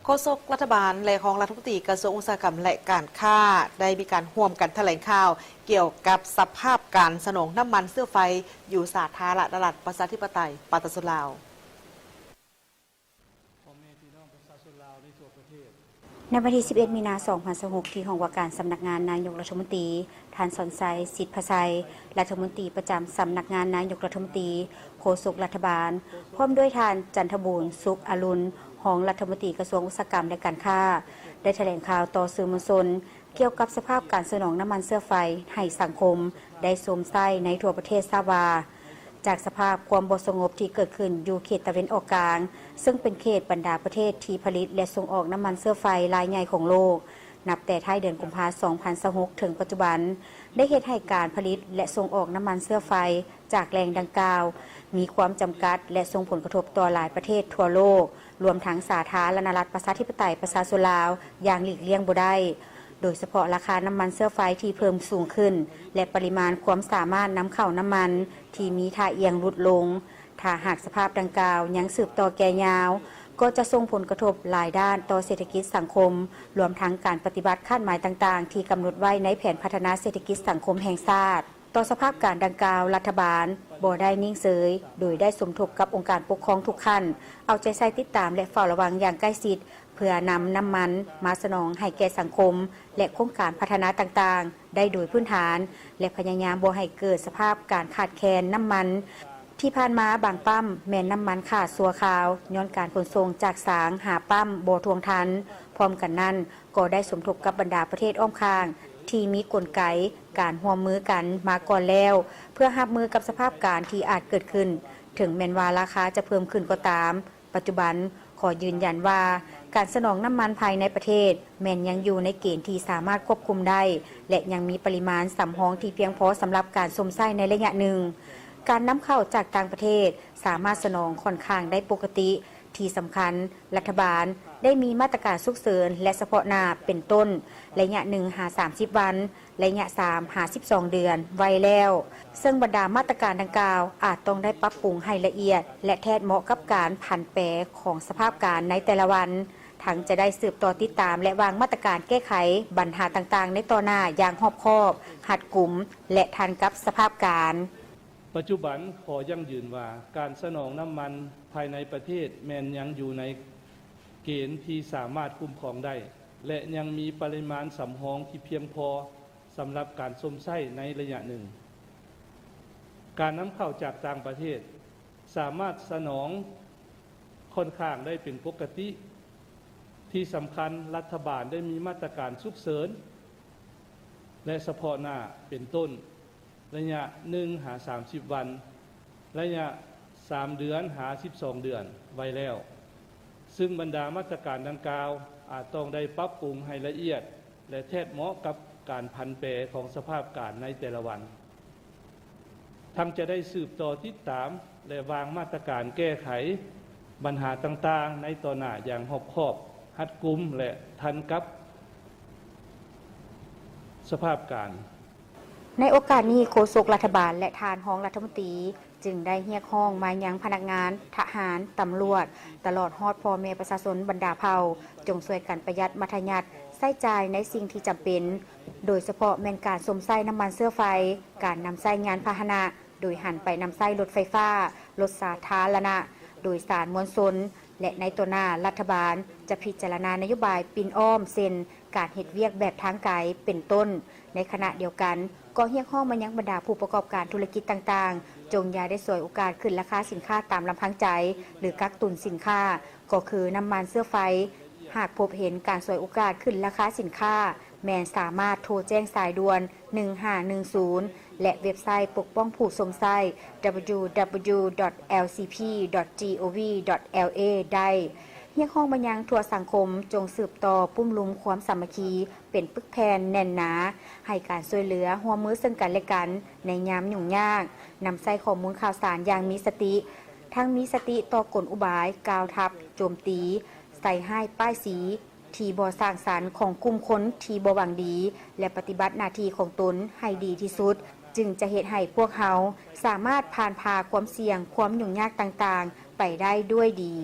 ໂຄສົກລັດຖະບານ ແລະ ຮອງລັດຖະມົນຕີກະຊວງອຸດສາຫະກຳ ແລະ ການຄ້າ ໄດ້ມີການຮ່ວມກັນຖະແຫຼງຂ່າວ ກ່ຽວກັບສະພາບການສະໜອງນ້ຳມັນເຊື້ອໄຟ ຢູ່ສາທາລະນະລັດ ປະຊາທິປະໄຕ ປະຊາຊົນລາວ. ໃນວັນທີສິບເອັດ ມີນາ ສອງພັນຊາວຫົກ ທີ່ຫ້ອງວ່າການສຳນັກງານນາຍົກລັດຖະມົນຕີ, ທ່ານ ສອນໄຊ ສິດພະໄຊ ລັດຖະມົນຕີປະຈຳສຳນັກງານນາຍົກລັດຖະມົນຕີ, ໂຄສົກລັດຖະບານ, ພ້ອມດ້ວຍທ່ານ ຈັນທະບູນ ສຸກອະລຸນ ຮອງລັດຖະມົນຕີກະຊວງອຸດສາຫະກຳ ແລະ ການຄ້າ ໄດ້ຖະແຫຼງຂ່າວຕໍ່ສື່ມວນຊົນ ກ່ຽວກັບສະພາບການສະໜອງນ້ຳມັນເຊື້ອໄຟໃຫ້ສັງຄົມໄດ້ຊົມໃຊ້ໃນທົ່ວປະເທດ ຊາບວ່າ ຈາກສະພາບຄວາມບໍ່ສະຫງົບທີ່ເກີດຂຶ້ນຢູ່ເຂດຕາເວັນອອກກາງ, ເຊິ່ງເປັນເຂດບັນດາປະເທດທີ່ຜະລິດ ແລະ ສົ່ງອອກນ້ຳມັນເຊື້ອໄຟລາຍໃຫຍ່ຂອງໂລກ, ນັບແຕ່ທ້າຍເດືອນກຸມພາ ສອງພັນຊາວຫົກ ເຖິງປັດຈຸບັນ, ໄດ້ເຮັດໃຫ້ການຜະລິດ ແລະ ສົ່ງອອກນ້ຳມັນເຊື້ອໄຟຈາກແຫຼ່ງດັ່ງກ່າວ ມີຄວາມຈຳກັດ ແລະ ສົ່ງຜົນກະທົບຕໍ່ຫຼາຍປະເທດທົ່ວໂລກ, ລວມທັງສາທາລະນະລັດ ປະຊາທິປະໄຕ ປະຊາຊົນລາວ ຢ່າງຫຼີກລ່ຽງບໍ່ໄດ້. ໂດຍສະເພາະລາຄານ້ຳມັນເຊື້ອໄຟທີ່ເພີ່ມສູງຂຶ້ນ ແລະ ປະລິມານຄວາມສາມາດນຳເຂົ້ານ້ຳມັນທີ່ມີທ່າອ່ຽງຫຼຸດລົງ, ຖ້າຫາກສະພາບດັ່ງກ່າວຍັງສືບຕໍ່ແກ່ຍາວ, ກໍຈະສົ່ງຜົນກະທົບຫຼາຍດ້ານຕໍ່ເສດຖະກິດສັງຄົມ, ລວມທັງການປະຕິບັດຄາດໝາຍຕ່າງໆ ທີ່ກຳນົດໄວ້ໃນແຜນພັດທະນາເສດຖະກິດສັງຄົມແຫ່ງຊາດ. ຕໍ່ສະພາບການດັ່ງກ່າວ, ລັດຖະບານບໍ່ໄດ້ນິ່ງເຊີຍ, ໂດຍໄດ້ສົມທົບກັບອົງການປົກຄອງທຸກຂັ້ນ, ເອົາໃຈໃສ່ຕິດຕາມ ແລະ ເຝົ້າລະວັງຢ່າງໃກ້ຊິດ ເພື່ອນຳນ້ຳມັນມາສະໜອງໃຫ້ແກ່ສັງຄົມ ແລະ ໂຄງການພັດທະນາຕ່າງໆ ໄດ້ໂດຍພື້ນຖານ ແລະ ພະຍາຍາມບໍ່ໃຫ້ເກີດສະພາບການຂາດແຄນນ້ຳມັນ. ທີ່ຜ່ານມາບາງປ້ຳແມ່ນນ້ຳມັນຂາດຊົ່ວຄາວ ຍ້ອນການຂົນສົ່ງຈາກສາງຫາປ້ຳບໍ່ທ່ວງທັນ. ພ້ອມກັນນັ້ນ, ກໍໄດ້ສົມທົບກັບບັນດາປະເທດອ້ອມຂ້າງ ທີ່ມີກົນໄກການຮ່ວມມືກັນມາກ່ອນແລ້ວ ເພື່ອຮັບມືກັບສະພາບການທີ່ອາດເກີດຂຶ້ນ, ເຖິງແມ່ນວ່າລາຄາຈະເພີ່ມຂຶ້ນກໍຕາມ. ປັດຈຸບັນ, ຂໍຢືນຢັນວ່າ ການສະໜອງນ້ຳມັນພາຍໃນປະເທດແມ່ນຍັງຢູ່ໃນເກນທີ່ສາມາດຄວບຄຸມໄດ້ ແລະ ຍັງມີປະລິມານສຳຮອງທີ່ພຽງພໍສຳລັບການຊົມໃຊ້ໃນໄລຍະໜຶ່ງ. ການນຳເຂົ້າຈາກຕ່າງປະເທດສາມາດສະໜອງຂ້ອນຂ້າງໄດ້ປົກກະຕິ. ທີ່ສຳຄັນ, ລັດຖະບານໄດ້ມີມາດຕະການສຸກເສີນ ແລະ ສະເພາະໜ້າ ເປັນຕົ້ນ ໄລຍະໜຶ່ງຫາສາມສິບວັນ, ໄລຍະສາມຫາສິບສອງເດືອນ ໄວ້ແລ້ວ, ເຊິ່ງບັນດາມາດຕະການດັ່ງກ່າວ ອາດຕ້ອງໄດ້ປັບປຸງໃຫ້ລະອຽດ ແລະ ແທດເໝາະກັບການຜັນແປຂອງສະພາບການໃນແຕ່ລະວັນ, ທັງຈະໄດ້ສືບຕໍ່ຕິດຕາມ ແລະ ວາງມາດຕະການແກ້ໄຂບັນຫາຕ່າງໆໃນຕໍ່ໜ້າຢ່າງຮອບຄອບ, ຮັດກຸມ ແລະ ທັນກັບສະພາບການ. ປັດຈຸບັນ, ຂໍຢັ້ງຢືນວ່າ ການສະໜອງນ້ຳມັນພາຍໃນປະເທດແມ່ນຍັງຢູ່ໃນເກນທີ່ສາມາດຄຸ້ມຄອງໄດ້ ແລະ ຍັງມີປະລິມານສຳຮອງທີ່ພຽງພໍສຳລັບການຊົມໃຊ້ໃນໄລຍະໜຶ່ງ. ການນຳເຂົ້າຈາກຕ່າງປະເທດສາມາດສະໜອງຂ້ອນຂ້າງໄດ້ເປັນປົກກະຕິ. ທີ່ສຳຄັນ, ລັດຖະບານໄດ້ມີມາດຕະການສຸກເສີນ ແລະ ສະເພາະໜ້າ ເປັນຕົ້ນ ໄລຍະໜຶ່ງຫາສາມສິບວັນ, ໄລຍະສາມເດືອນຫາສິບສອງເດືອນ ໄວ້ແລ້ວ, ເຊິ່ງບັນດາມາດຕະການດັ່ງກ່າວ ອາດຕ້ອງໄດ້ປັບປຸງໃຫ້ລະອຽດ ແລະ ແທດເໝາະກັບການຜັນແປຂອງສະພາບການໃນແຕ່ລະວັນ. ທັງຈະໄດ້ສືບຕໍ່ຕິດຕາມ ແລະ ວາງມາດຕະການແກ້ໄຂບັນຫາຕ່າງໆໃນຕໍ່ໜ້າຢ່າງຮອບຄອບ, ຮັດກຸມ ແລະ ທັນກັບສະພາບການ. ໃນໂອກາດນີ້, ໂຄສົກລັດຖະບານ ແລະ ທ່ານຮອງລັດຖະມົນຕີ ຈຶ່ງໄດ້ຮຽກຮ້ອງມາຍັງພະນັກງານ, ທະຫານ, ຕຳຫຼວດ, ຕະຫຼອດຮອດພໍ່ແມ່ປະຊາຊົນບັນດາເຜົ່າ, ຈົ່ງຊ່ວຍກັນປະຢັດມັດທະຍັດໃຊ້ຈ່າຍໃນສິ່ງທີ່ຈຳເປັນ, ໂດຍສະເພາະແມ່ນການຊົມໃຊ້ນ້ຳມັນເຊື້ອໄຟ, ການນຳໃຊ້ຍານພາຫະນະ ໂດຍຫັນໄປນຳໃຊ້ລົດໄຟຟ້າ, ລົດສາທາລະນະໂດຍສານມວນຊົນ ແລະ ໃນຕໍ່ໜ້າລັດຖະບານຈະພິຈາລະນານະໂຍບາຍປິ່ນອ້ອມ ເຊັ່ນ ການເຮັດວຽກແບບທາງໄກ ເປັນຕົ້ນ. ໃນຂະນະດຽວກັນ, ກໍຮຽກຮ້ອງມາຍັງບັນດາຜູ້ປະກອບການທຸລະກິດຕ່າງໆ, ຈົ່ງຢ່າໄດ້ສວຍໂອກາດຂຶ້ນລາຄາສິນຄ້າຕາມລຳພັງໃຈ ຫຼື ກັກຕຸນສິນຄ້າ, ກໍຄືນ້ຳມັນເຊື້ອໄຟ. ຫາກພົບເຫັນການສວຍໂອກາດຂຶ້ນລາຄາສິນຄ້າ, ແມ່ນສາມາດໂທແຈ້ງສາຍດ່ວນ ໜຶ່ງຫ້າໜຶ່ງສູນ ແລະ ເວັບໄຊປົກປ້ອງຜູ້ຊົມໃຊ້ www.lcp.gov.la ໄດ້. ຮຽກຮ້ອງມາຍັງທົ່ວສັງຄົມ ຈົ່ງສືບຕໍ່ປຸ້ມລຸມຄວາມສາມັກຄີ ເປັນປຶກແຜ່ນແໜ້ນໜາ, ໃຫ້ການຊ່ວຍເຫຼືອຮ່ວມມືເຊິ່ງກັນ ແລະ ກັນໃນຍາມຫຍຸ້ງຍາກ, ນຳໃຊ້ຂໍ້ມູນຂ່າວສານຢ່າງມີສະຕິ, ທັງມີສະຕິຕໍ່ກົນອຸບາຍ, ກ່າວທັບ, ໂຈມຕີ, ໃສ່ຮ້າຍປ້າຍສີ ທີ່ບໍ່ສ້າງສັນຂອງກຸ່ມຄົນທີ່ບໍ່ຫວັງດີ ແລະ ປະຕິບັດໜ້າທີ່ຂອງຕົນໃຫ້ດີທີ່ສຸດ, ຈຶ່ງຈະເຮັດໃຫ້ພວກເຮົາສາມາດຜ່ານຜ່າຄວາມສ່ຽງ, ຄວາມຫຍຸ້ງຍາກຕ່າງໆໄປໄດ້ດ້ວຍດີ.